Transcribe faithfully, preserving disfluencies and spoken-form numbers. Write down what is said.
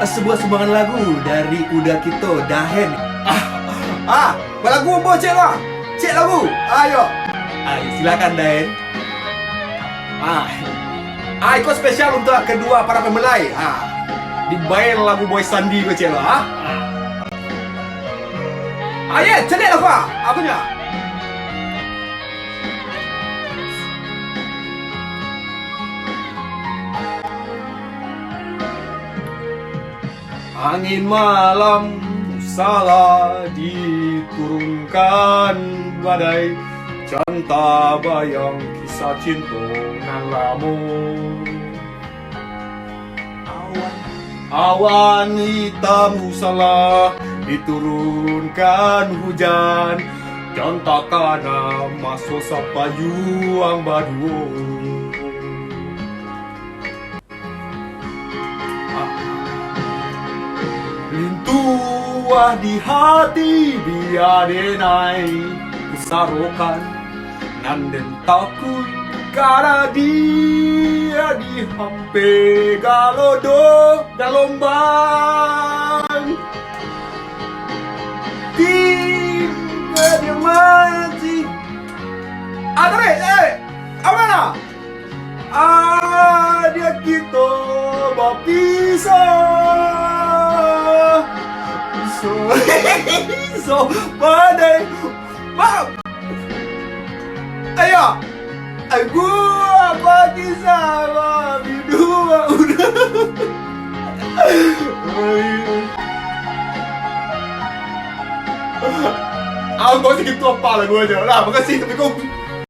Sebuah sumbangan lagu dari kuda kito, Dahen. Ah, ah, balagu ambo, cek lah. Cek lagu. Ayo. Ayo, silakan, Dahen. Ah. Ah, iko spesial untuak kedua para pembelai. Ah. Dibaen lagu Boy Sandi ko, cek lah. Ah. Ah, ye, cek lah, Pak. Apo nyo? Angin malam salah diturunkan badai, can tabayang kisah cinto nan lamo. Awan, awan itam salah diturunkan hujan, can takana maso sapayuang baduo. Lintuah di hati, bia denai kusarokan, nan den takuik ka dia dihampek galodo galombang. Tiba dia mati. Ah, tarik, tarik. Aman lah. Ah, dia kito bapisah. Iso, iso badai. Bang. Ayo. Ayo, apa kisah, Bang? Hidup, Bang. Aku masih gitu apa lagu aja. Lah, makasih, tapi kau